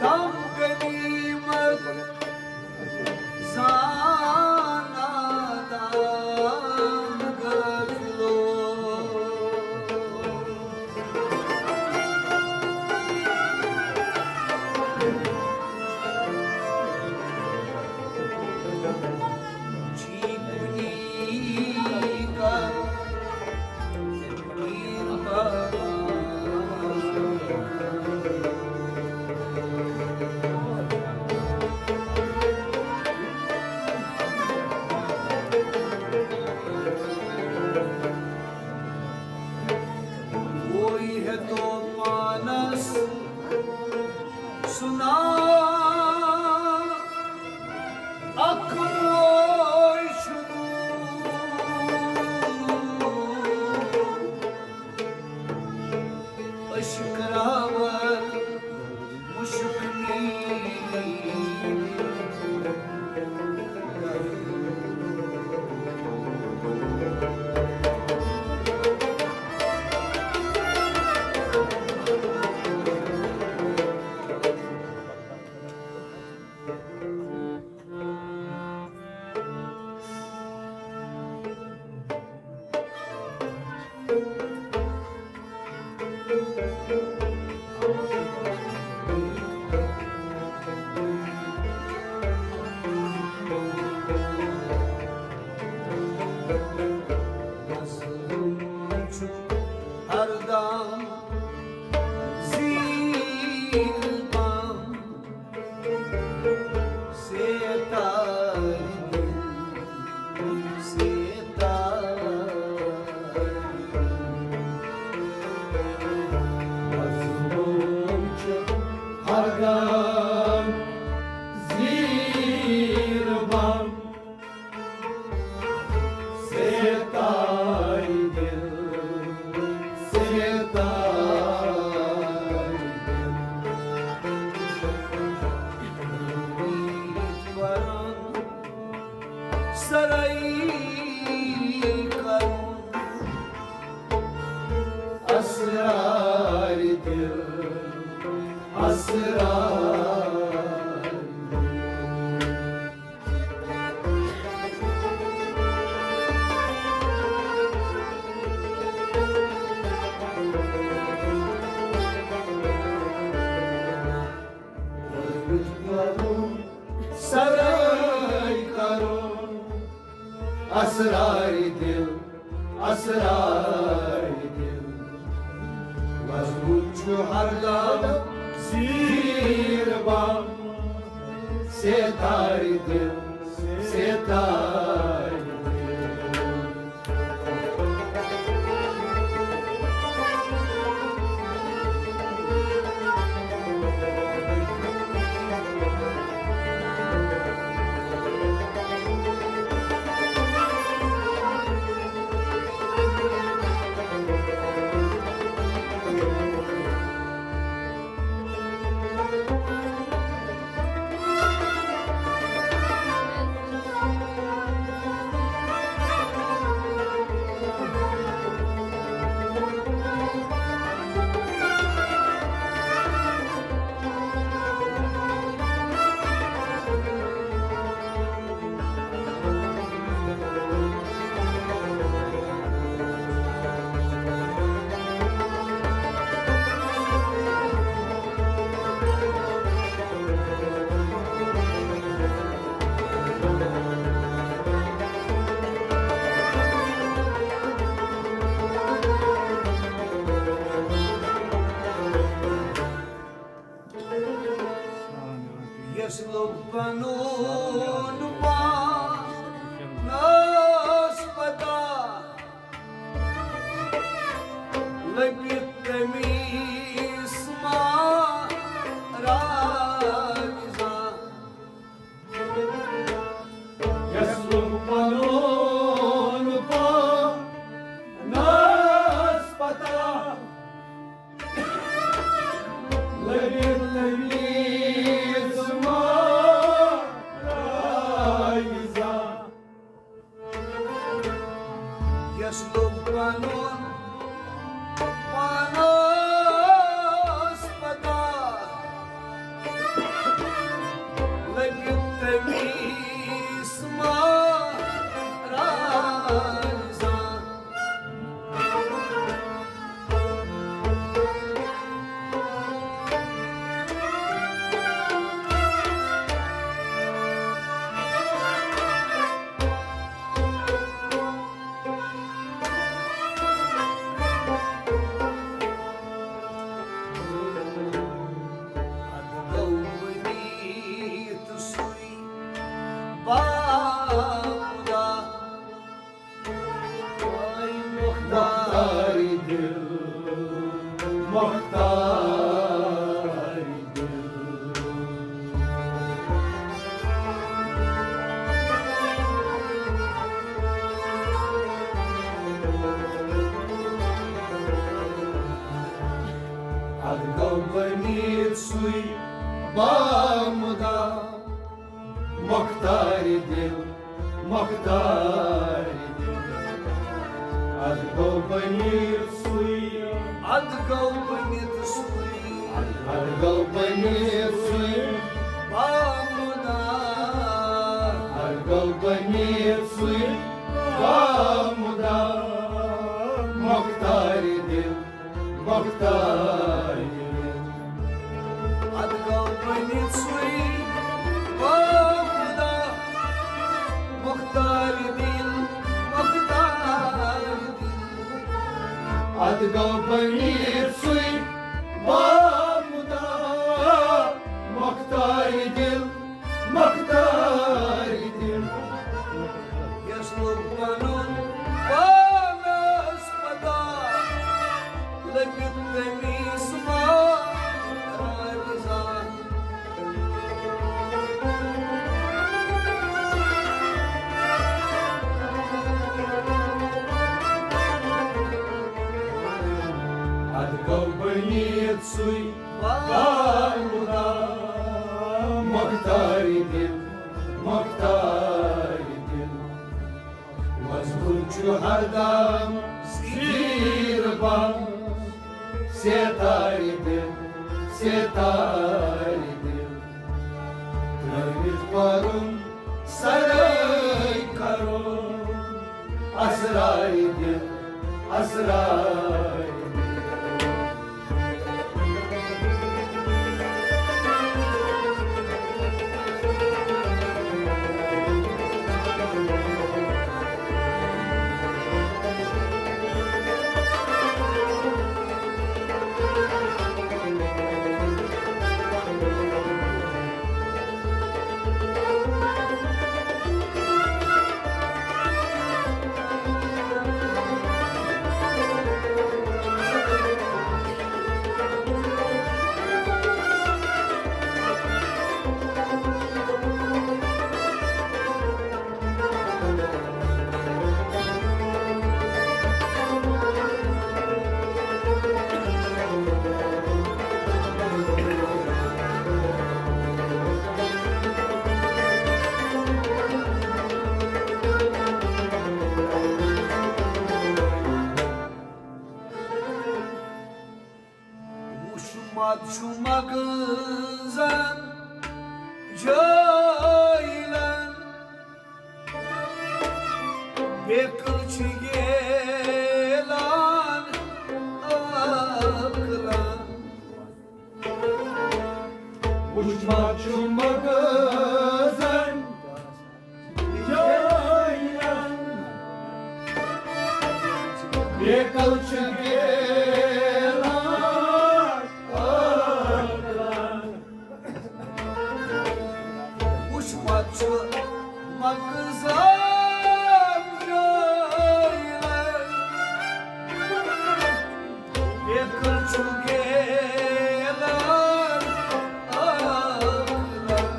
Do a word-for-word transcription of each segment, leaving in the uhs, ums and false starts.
دم غنیمت زانا دام غافلو۔ وہی ہے تو مانس سنا اکھ موج چھُنہٕ۔ عشق راور مشک نی۔ مظلوم چھُ ہردم زیٖر بم۔ سیتار دل، سیتار دل۔ مظلوم چھُ ہر گام زیٖر بم۔ سیتار دل، سیتار دل۔ امیٖد ورُن سرٲیی کرُن۔ اسرار دل، اسرار دل۔ سرٲے کرُن اسرار دل، اسرار دل۔ مضبوط چھُ ہر گام زیٖر بم۔ سیتار دل، سیتار دل۔ یس لوٚگ پنُن پان ناس پتہ، لٔبِتھ تٔمِس ما راز زانٛہہ۔ یس لوٚگ پنُن پان ناس پتہ، یس لوٚگ پنُن پانس پتہ، لٔگِتھ تٔمِس ما رازا۔ مختار دل، مختار دل۔ ادٕ گوٚو بٔنِتھ سُے بامداد۔ مختار دل، مختار دل۔ ادٕ گوٚو بٔنِتھ سُے۔ ادٕ گوٚو بٔنِتھ سُے۔ ادٕ گوٚو بٔنِتھ سُے۔ بامداد۔ ادٕ گوٚو بٔنِتھ سُے۔ بامداد۔ مختار دل۔ مختار۔ ادٕ گوٚو بٔنِتھ سُے بامداد۔ مختار دل، مختار دل۔ ادٕ گوٚو بٔنِتھ سُے بامداد۔ مختار دل، مختار دل۔ یس لوٚگ پنُن پانس پتہ، لٔگِتھ تٔمِس ما رازا۔ ادٕ گوٚو بٔنِتھ سُے بامداد۔ مختار دل، مختار دل۔ وۄزُل چھُ ہردم زیٖر بنٛد۔ ستارِ دِل، ستارِ دِل۔ ترٲوِتھ پرُن سرٲے کرُن۔ اسرارِ دِل، اسرارِ دِل۔ وُچھمت چھُ مغزن جٲہلن، بیقل چھِ گیلان عقلن۔ وُچھمت چھُ مغزن جٲہلن، بیقل چھِ گیلان عقلن۔ وُچھمت چھُ مغزن جٲہلن، بیقل چھُ گیلان عقلن۔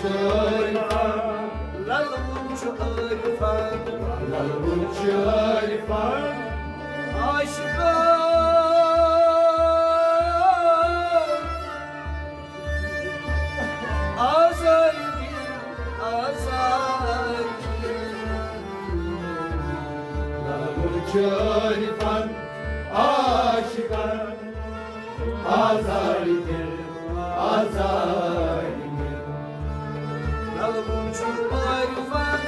عارفان، للوُن چھُ عارفان، للوُن چھُ عارفان۔ عاشقان، آزار دِل، آزار دِل۔ للوُن چھُ عارفان، عاشقان۔ آزار دِل، آزار دِل۔ للوُن چھُ عارفان،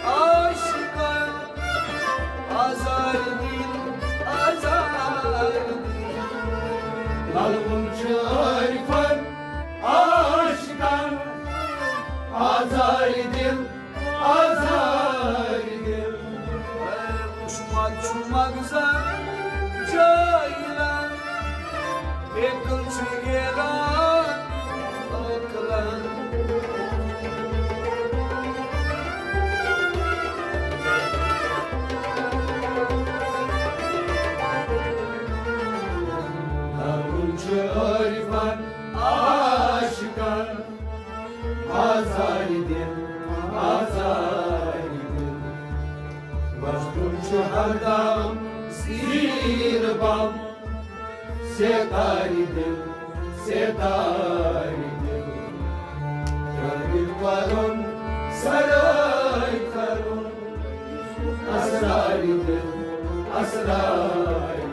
عاشقان۔ آزار دِل، آزار دِل۔ للوُن چھُ عارفان، عاشقان۔ آزار دِل، آزار دِل۔ اے وُچھمت چھُ مغزن جاہلن، عقل چھِ گیلان عقلن۔ للوُن چھُ عارفن عاشقن۔ آزار دِل، آزار دِل۔ وۄتھُن چھُ ہردم زیٖر بم۔ ستارِ دِل، ستارِ دِل۔ ترٲوِتھ پرُن، سرٲے کرُن۔ اسرارِ دِل، اسرارِ دِل۔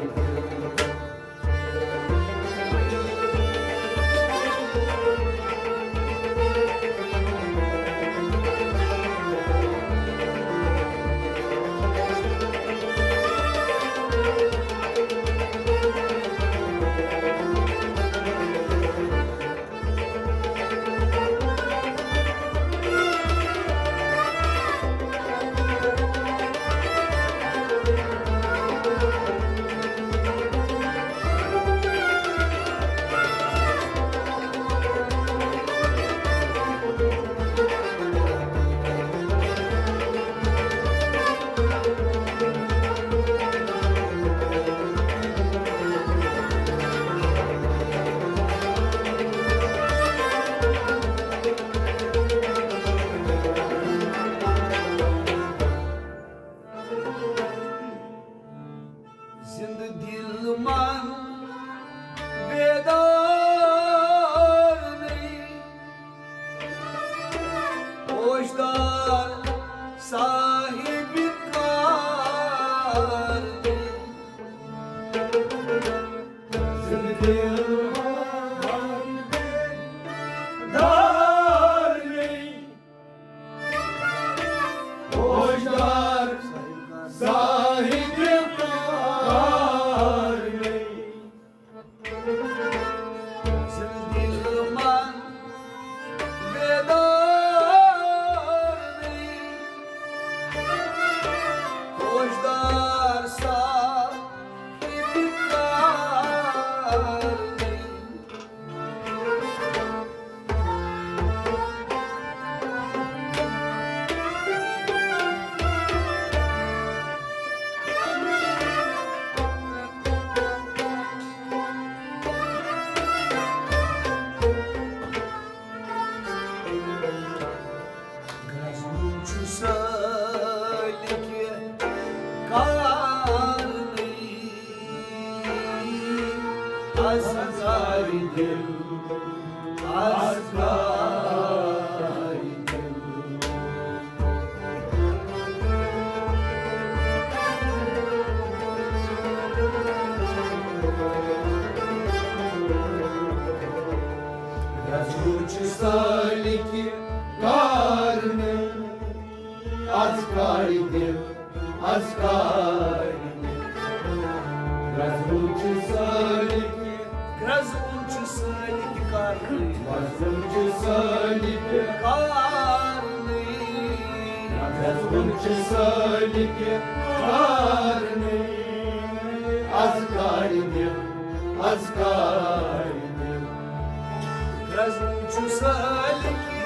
زندٕ دِل من بیدار نٔے، ہوشدار صاحب کار نٔے۔ زندٕ دِل من بیدار نٔے، ہوشدار صاحب کار نٔے۔ زندٕ دِل من بیدار نٔے، ہوشدار صاحب کار نٔے۔ گرٛزوُن چھُ سٲلِکہِ کارنٕے، اَزگار دِل، اَزگار دِل۔ گرٛزوُن چھُ سٲلِکہِ کارنٕے، اَزگار دِل، اَزگار دِل۔ گرٛزوُن چھُ سٲلِکہِ، گرٛزوُن چھُ سٲلِکہِ کارنٕے، گرٛزوُن چھُ سٲلِکہِ کارنٕے۔ گرٛزوُن چھُ سٲلِکہِ کارنٕے، اَزگار دِل، اَزگار دِل۔ گرٛزوُن چھُ سٲلِکہِ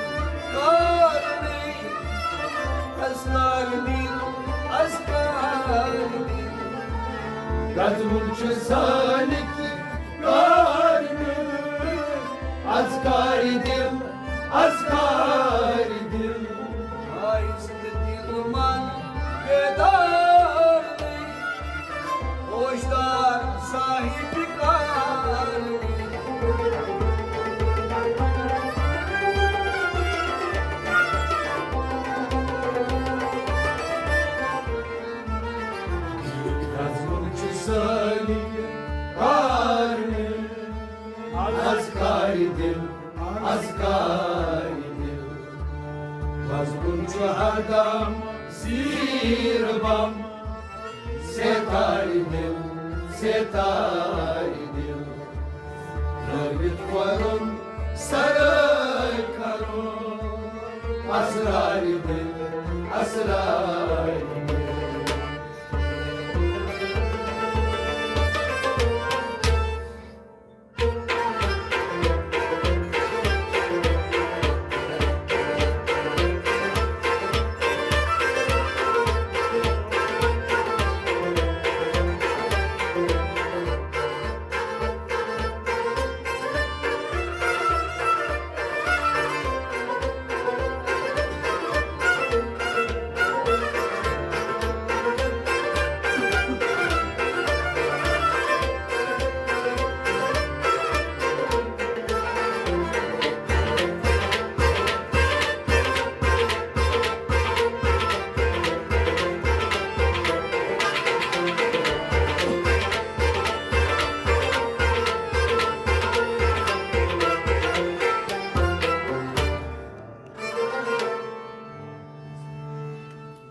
کارنٕے، اَزگار دِل، اَزگار دِل۔ گرٛزوُن چھُ سٲلِکہِ کارنٕے، اَزگار دِل، از کارِ دِل۔ آیس دِل من بیدار، ہوشدار صاحب کار۔ رزمُن چھُ سٲری کار۔ از کارِ دِل، از کارِ دِل۔ وزُن چھُ ہردم زیٖر بم۔ ستارِ دِل، ستارِ دِل۔ رٲوِتھ پَرُن سرٲے کَرُن۔ اسرارِ دِل، اسرارِ دِل۔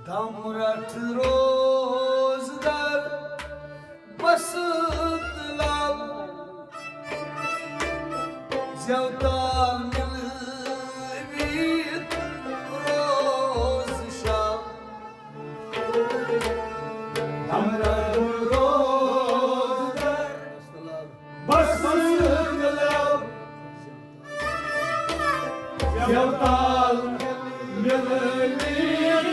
دم رٹھ روزدر بسنت لال، زیو تال ملویت روز شب۔ دم رٹھ روزدر بسنت لال، زیو تال ملویت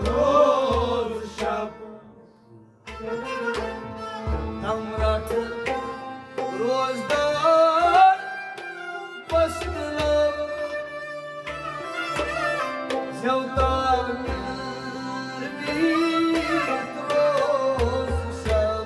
روز شب۔ دم رٹھ روزدار پست لب، زیو تال ملویت روز شب۔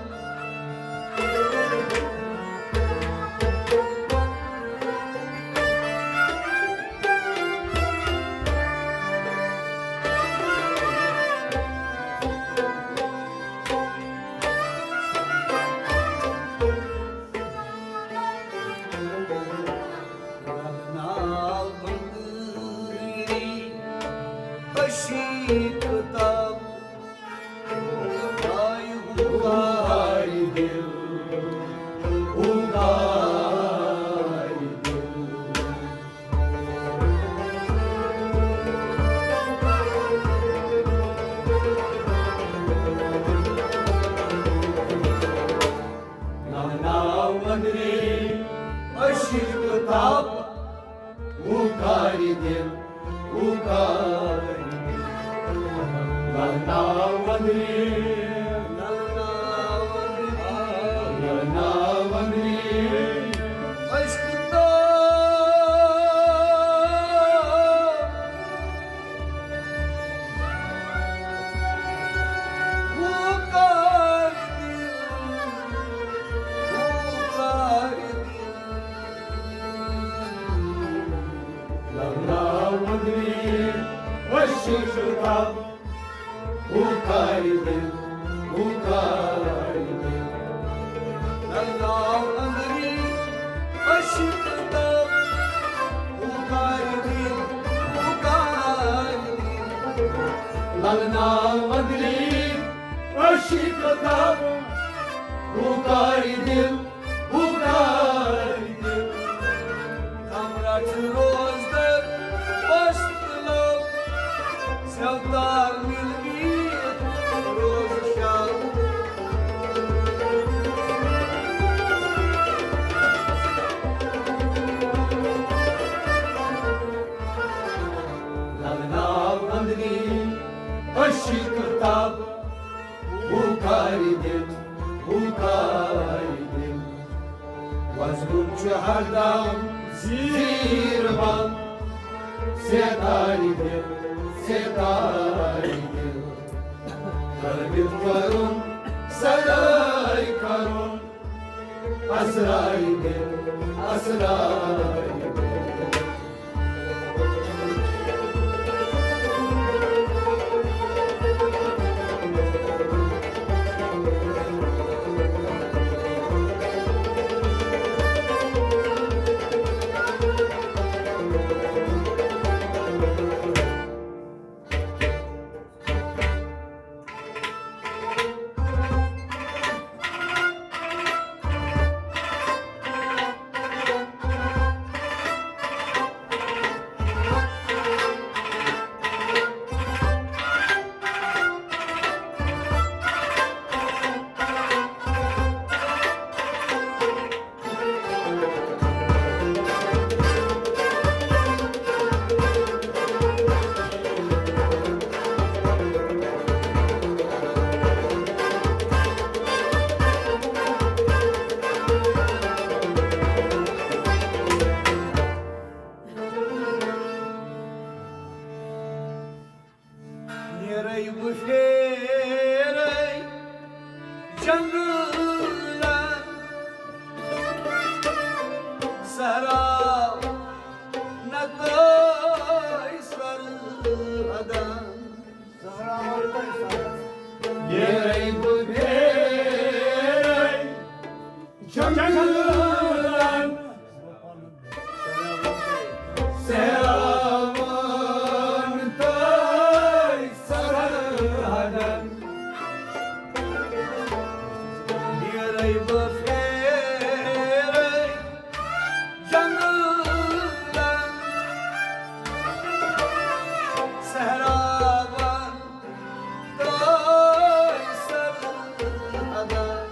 ناو اندری عشق تاب، او کاری دل، او کاری دل۔ ناو اندری، ناو اندری عشق تاب۔ للنا ودری عشق تب، ہو کاری دل، ہو کاری دل۔ تمرا چھ روز در پست لب، سیودار ملوی روز شب۔ للنا ودری عشق تب، ہو کاری دل، ہو کاری دل۔ وزرُن چھُ ہردم زیٖر بم۔ ستارِ دِل، ستارِ دِل، قٲبِل کَرُن، سرٲے کَرُن، اسرارِ دِل، اسرارِ دِل۔ نیرے بہٕ پھیرے جنگلن، صحرا نتہٕ سرحدن۔ نیرے بہٕ پھیرے جنگلن، سیاوان تہٕ سرحدن۔ نیرے بہٕ پھیرے جنگلن، صحراون تہٕ سرحدن۔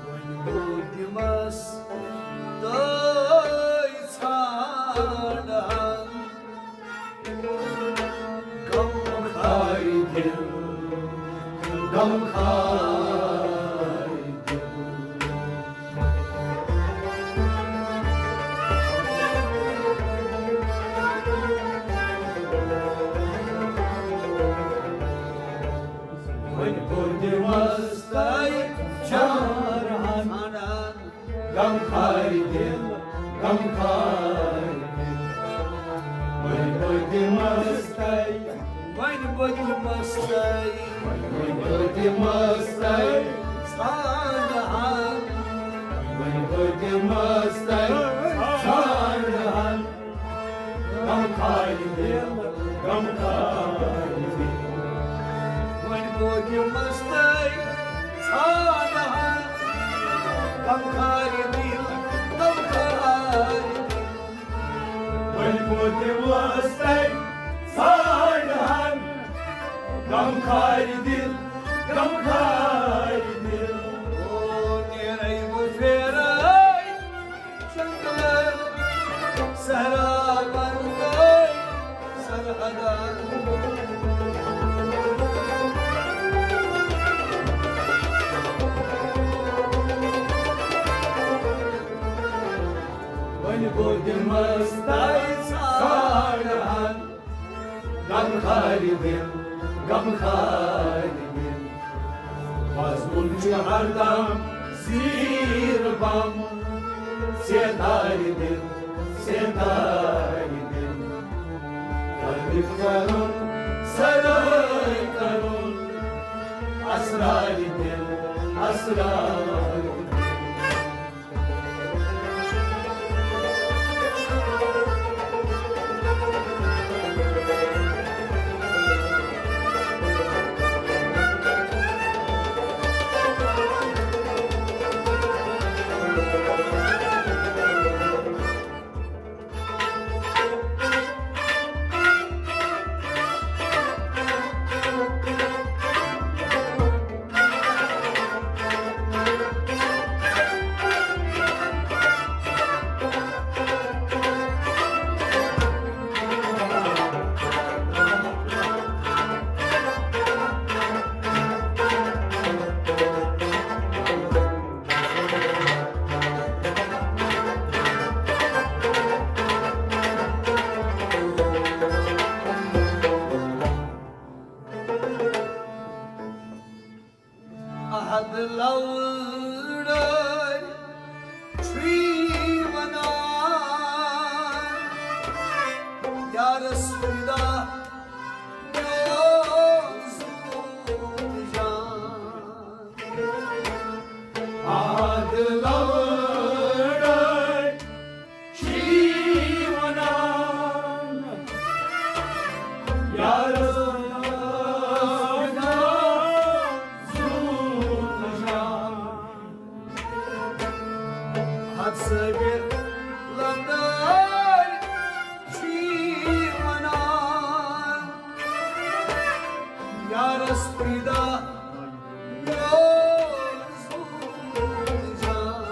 وۄنۍ گوٚو دِمس تہٕ ژھانٛڈہن غمخوارِ دِل، غمخوارِ دِل۔ وۄنۍ گوٚو دِمس تہٕ ژھانٛڈہن غمخوارِ دِل، غمخوارِ دِل۔ وۄنۍ بہٕ دِمس تۄہہِ، وۄنۍ بہٕ دِمس تۄہہِ، وۄنۍ بہٕ دِمس تۄہہِ ژھانٛڈہن، وۄنۍ بہٕ دِمس تۄہہِ ژھانٛڈہن۔ غمخوارِ دِل، غمخوارِ دِل۔ وۄنۍ بہٕ دِمس تۄہہِ ژھانٛڈہن، غمخوارِ دِل، غمخوارِ دِل۔ وۄنۍ بہٕ دِمس تۄہہِ ژھانٛڈہن، غمخوارِ دِل، غمخوارِ دِل۔ او نیرے بہٕ پھیرے جنگلن، صحراون تہٕ سرحدن۔ وۄنۍ بہٕ دِمس تۄہہِ ژھانٛڈہن، غمخوارِ دِل، غمخوارِ دِل۔ وزُن چھُ ہردم زیٖر بم، ستارِ دِل، ستارِ دِل۔ قٲبِل کَرُن، سرٲے کَرُن، اسرارِ دِل، اسرارِ دِل۔ لَورَے چھُے وَنان، یارس فدا میون زوٗٹھ جان۔ آد لَورَے چھُے وَنان، یارس فدا زوٗٹھ جان۔ ہتھ صٲبِر لَندَر چھُے وَنان، یارس فدا میون زوٗٹھ جان۔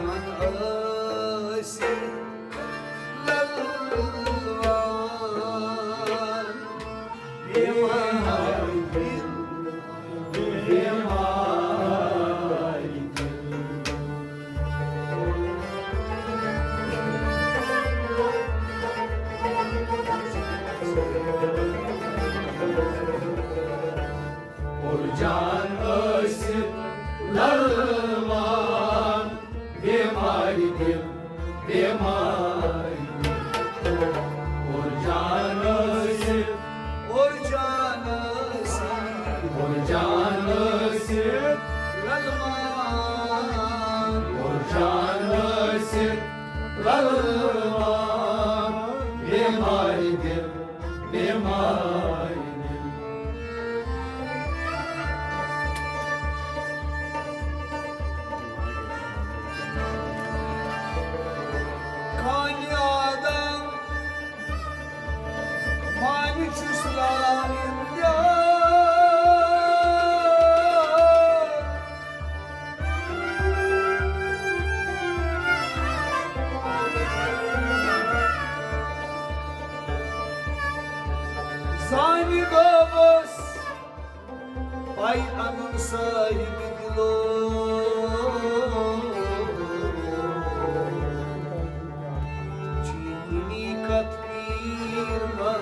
جان ٲسِتھ للوان، بیمار دِل، بیمار دِل۔ اور جان ٲسِتھ للوان، بیمارِ دِل، بیمارِ دِل۔ اور جان ٲسِتھ، اور جان ٲسِتھ، اور جان ٲسِتھ للوان، اور جان ٲسِتھ للوان، بیمارِ دِل، بیمارِ دِل۔ کانہِ آدم مانہِ چھُس لالہٕ یار۔ زانہِ گوٚوُس پَے اَنُن صاحب دِلو۔ چینی کتھ پیر ما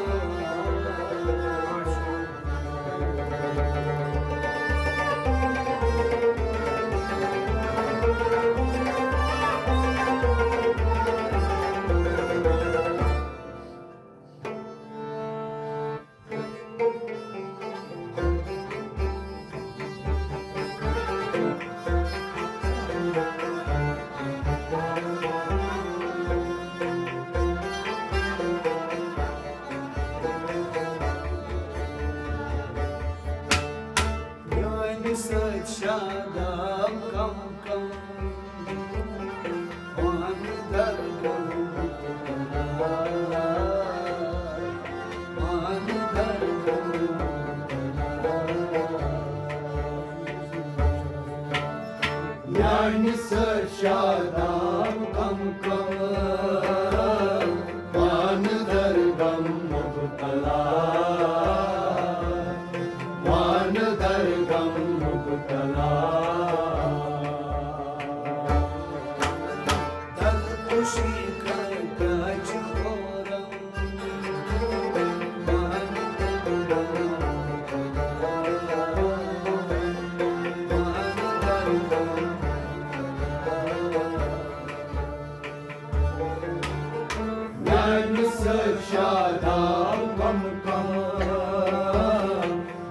میانہِ سۭتۍ شاداب کم کم۔ پانہٕ درگاہ مُبتلا، پانہٕ درگاہ مُبتلا۔ میانہِ سۭتۍ شاداب کم کم، پانہٕ درگاہ مُبتلا، پانہٕ درگاہ مُبتلا۔ دلکشی کر کیٛاہ چھِ خورم؟ میانہِ سۭتۍ شاداب کم کم،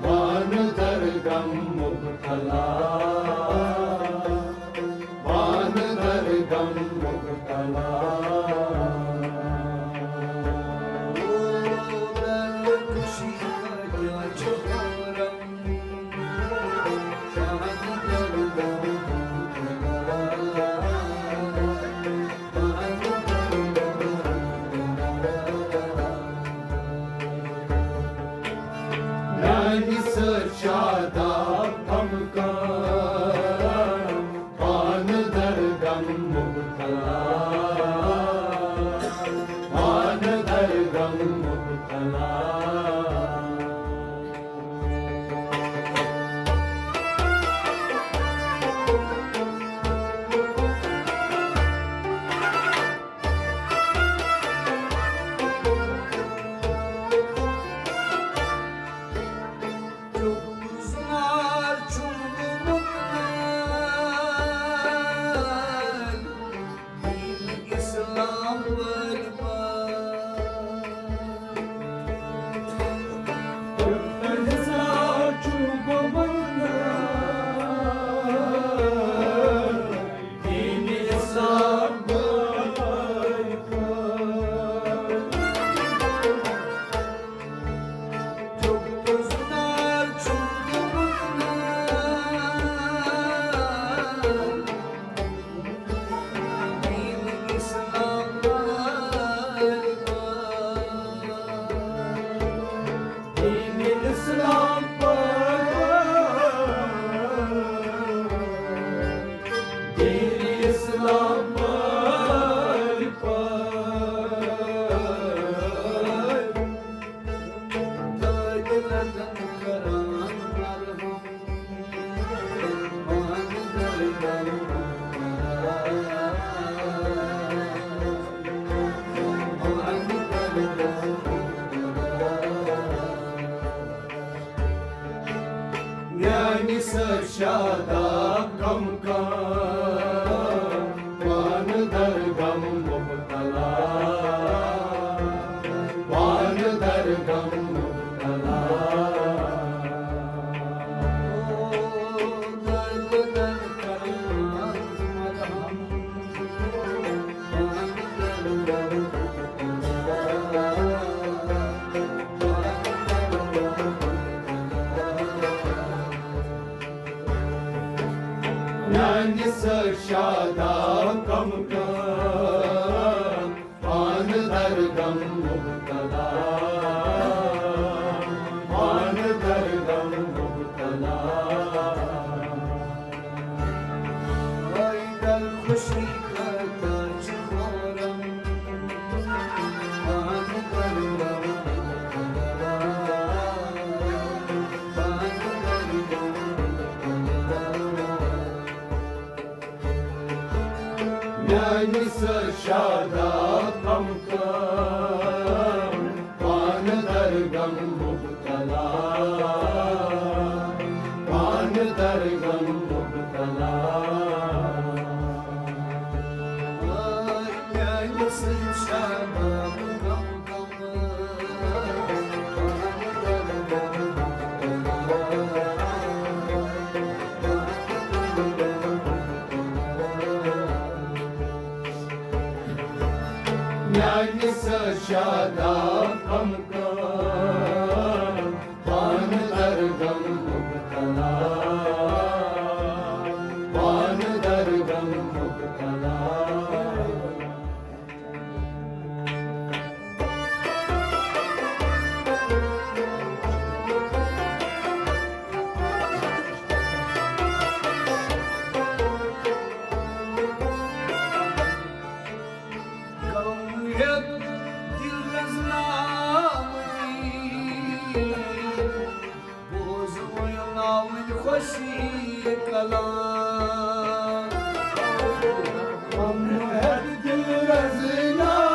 پانہٕ درگاہ مُبتلا، پانہٕ درگاہ مُبتلا۔ میانہِ سۭتۍ شاداب کم کم، پانہٕ درگاہ مُبتلا، پانہٕ درگاہ مُبتلا۔ میانہِ سر شاداب کم کم، پانہٕ در غم مبتلا، پانہٕ در غم مبتلا۔ میانہِ سر شاداب کم کم، پانہٕ در غم مبتلا، پانہٕ در غم مبتلا۔ حیدر خوشی خٲطرٕ چھُ خورم، پانہٕ در غم مبتلا، پانہٕ در غم مبتلا۔ میانہِ سر شاداب کم کم، پانہٕ در غم مبتلا، پانہٕ در غم مبتلا۔ میانہِ سر شاداب کم کم، میانہِ سر شاداب کم کم، پانہٕ در غم مبتلا، پانہٕ در غم مبتلا۔ غم ہیٚتھ دِل رزناونی، بوزوٕنۍ ناوٕنۍ خوشی کلام۔ غم ہیٚتھ دِل رزناوٕنۍ،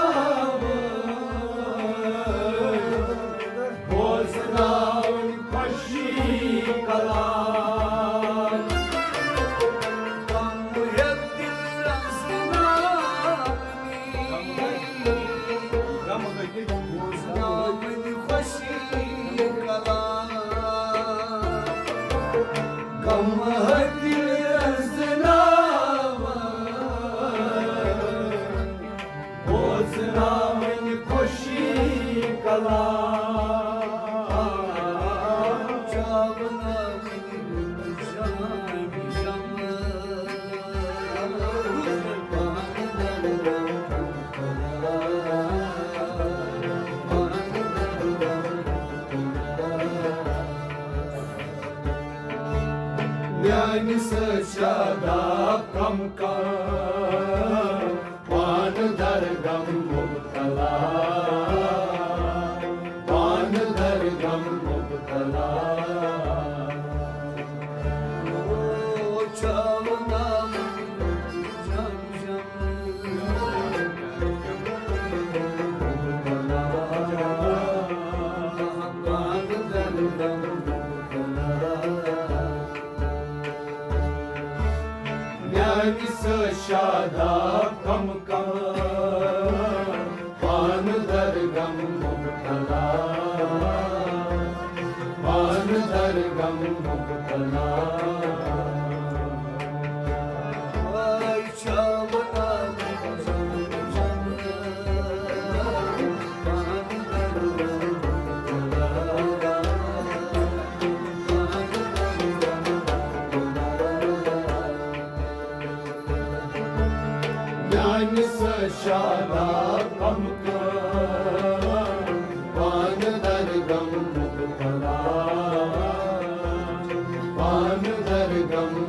بوزناوٕنۍ خوشی کلام۔ غم ہیٚتھ دِل رزناونی، بوزناوٕنۍ خوشی کلام۔ غم ہیٚتھ دِل رزناوٕنۍ، بوزناوٕنۍ خوشی کلام۔ چاوناوٕنۍ شام شام۔ میانہِ سر شاداب کم کم، پانہٕ در غم مبتلا، پانہٕ در غم مبتلا۔ او چاوناوٕنۍ جم جم۔ میانہِ سر شاداب کم کم، پانہٕ در غم مبتلا، پانہٕ در غم مبتلا۔ میانہِ سر شاداب کم کم، پانہٕ در غم مبتلا، پانہٕ در غم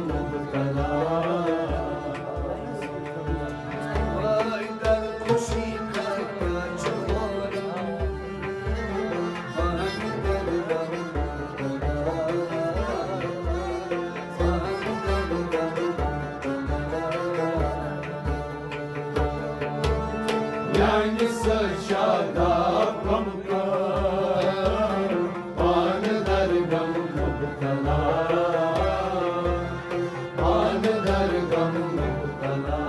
چانہِ سۭتۍ شاداب غم کار، پانہٕ درغم مبتلا، پانہٕ درغم مبتلا۔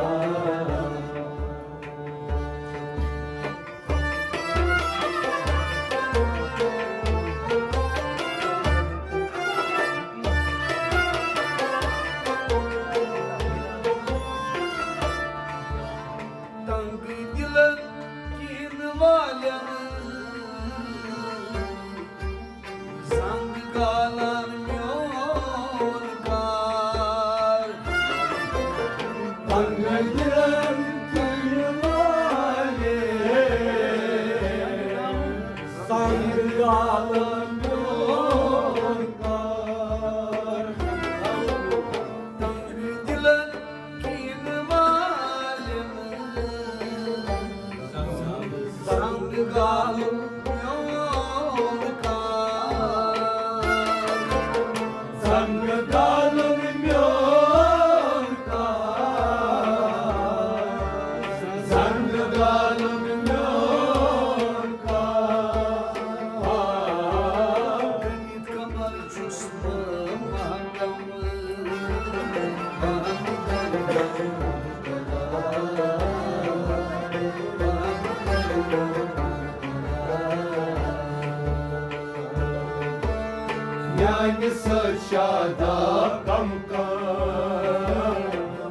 تنگ دلن کین والن زنگ گالن میون کار۔ تنگ دلن کین والن زنگ گالن میون کار۔ تنگ دلن کین والن زنگ گالن میون کار۔ زنگ گالن میون کار۔ زنگ گالن میون کار۔ کمر چھُس بہٕ محکم۔ میانہِ سۭتۍ شاداب غم کار،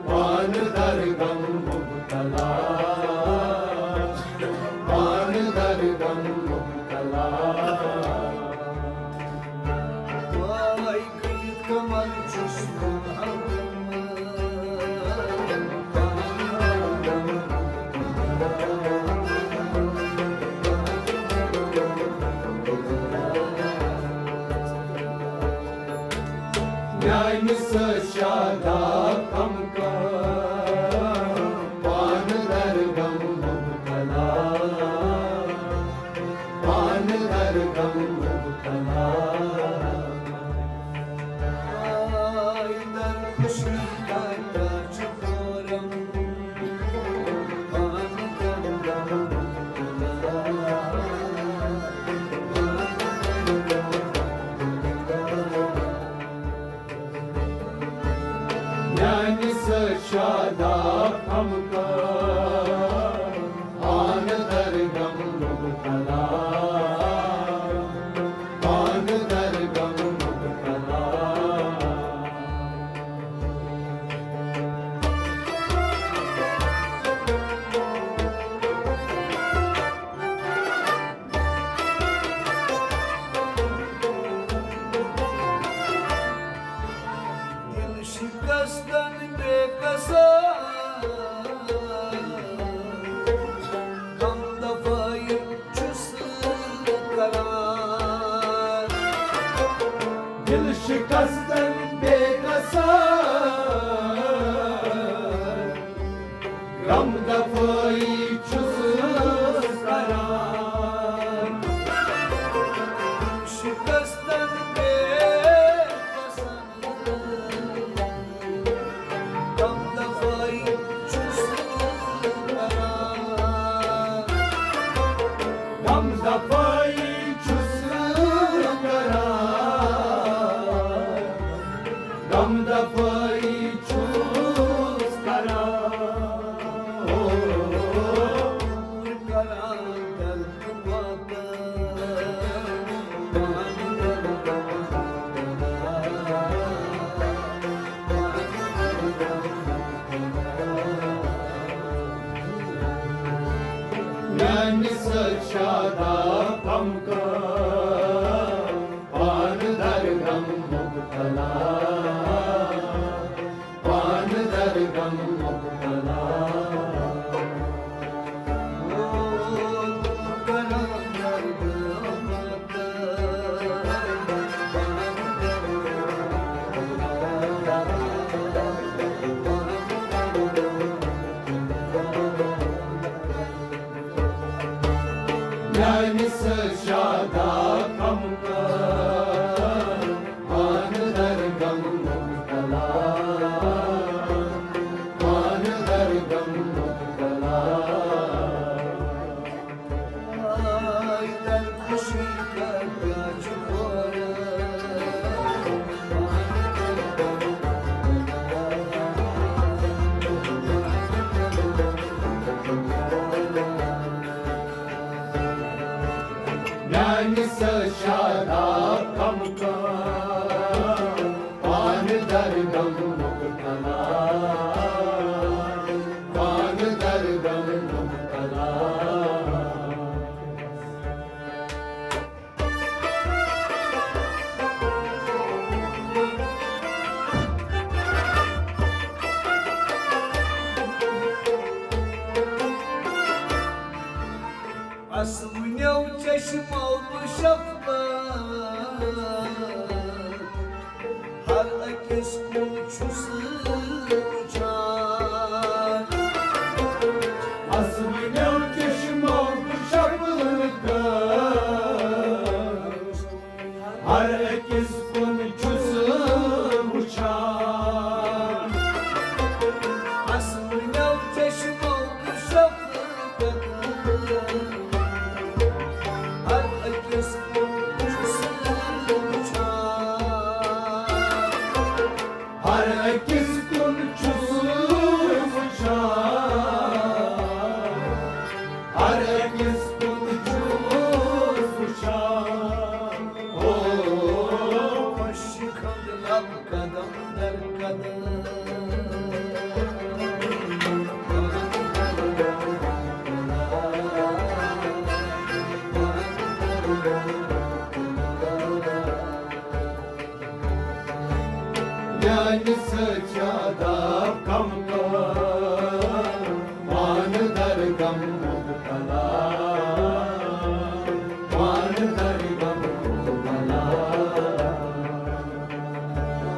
پانہٕ درغم مبتلا، پانہٕ درغم مبتلا۔ واے گٔلِتھ کمر چھُس بہٕ ہردم۔ میانہِ سۭتۍ شاداب غم کار، پانہٕ درغم مبتلا، پانہٕ درغم مبتلا۔ آے در خوشی کا کیا چھُ کورم، پانہٕ درغم مبتلا۔ میانہِ سۭتۍ شاداب غم کار، پانہٕ درغم مبتلا، پانہٕ درغم مبتلا۔ دل شکستن بے قصاص، غم دفعی چھُس کران۔ دل شکستن بے قصاص، غم دفعی چھُس کران۔ شکستن بے قصاص، غم دفعی چھُس کران۔ غم دفعی چھُس کران۔ غم دفعی أکِس کُن چھُس وٕچھان۔ اَسوٕنیو چشمو بہٕ شفقت۔ ہر أکِس کُن چھُس وٕچھان۔ اَسوٕنیو چشمو بہٕ شفقت۔ ہر أکِس کُن چھُس وٕچھان۔ ہر أکِس کُن چھُس وٕچھان۔ ہر أکِس کُن چھُس وٕچھان۔ او، خۄش چھِ خنٛدٕ لب قدم در قدم۔ میانہِ سۭتۍ چھِ آداب کم کم، پانہٕ درغم مبتلا، پانہٕ درغم مبتلا۔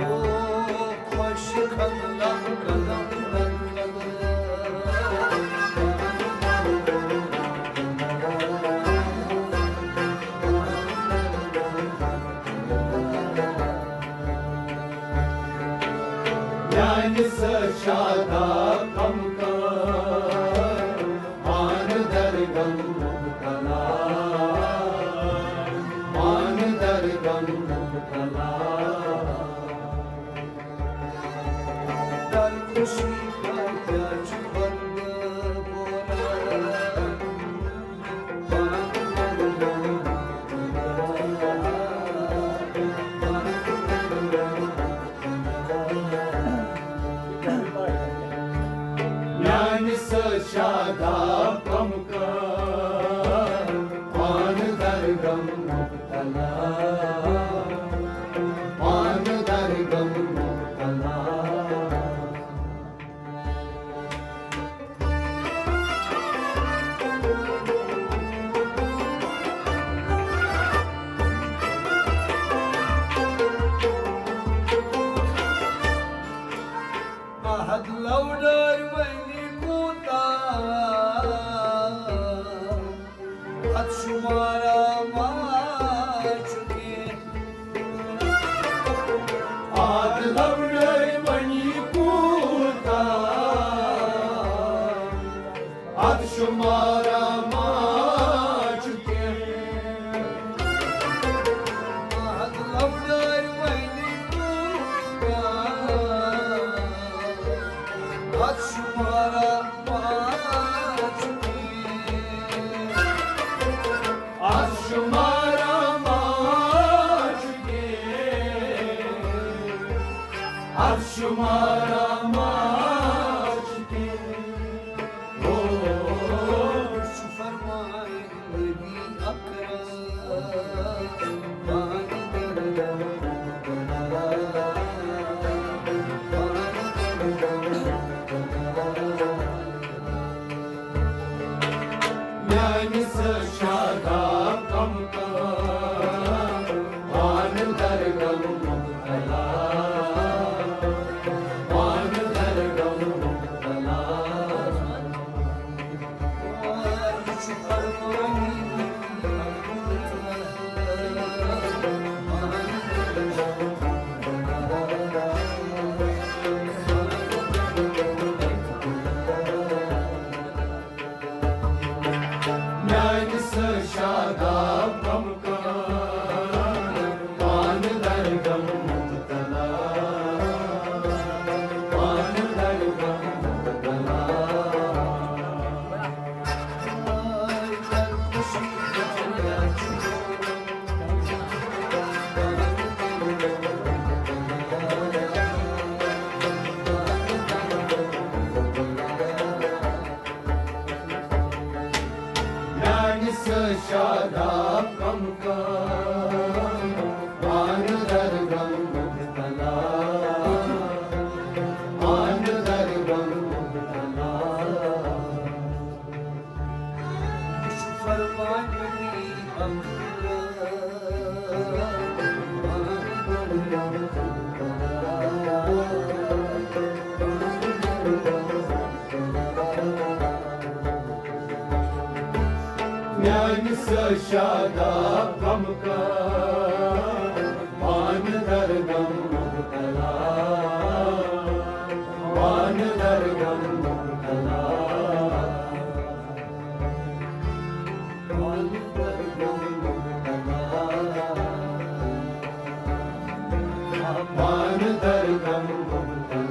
او خۄش خندہ قدم در قدم۔ میانہِ سۭتۍ چھِ آداب کم کم، پانہٕ درغم مبتلا، پانہٕ درغم مبتلا۔ در خوشی کا کیا چھُ خندہ بولان۔ میانہِ سۭتۍ چھِ آداب کم کم، پانہٕ درغم مبتلا، پانہٕ درغم مبتلا۔ احد لوڈر ولی کوتا، ات شمارا ما چکے۔ آد لوڈے ونی کوتا، ات شمارا ما چکے۔ آد لوڈے ونی کوتا، ات شمارا ما چکے۔ از شمارا ماچ کے، از شمارا ماچ کے۔ او، فرمائے نبی اکرم۔ میانہِ سۭتۍ چھا داغ کم کم، پانہٕ درگم مبتلا، پانہٕ درگم مبتلا۔ میانہِ سۭتۍ چھا داغ کم کم، پانہٕ درگم مبتلا، شاداب غم کا، پان در غم مبتلا، پان در غم مبتلا، پان در غم مبتلا، پان در غم مبتلا۔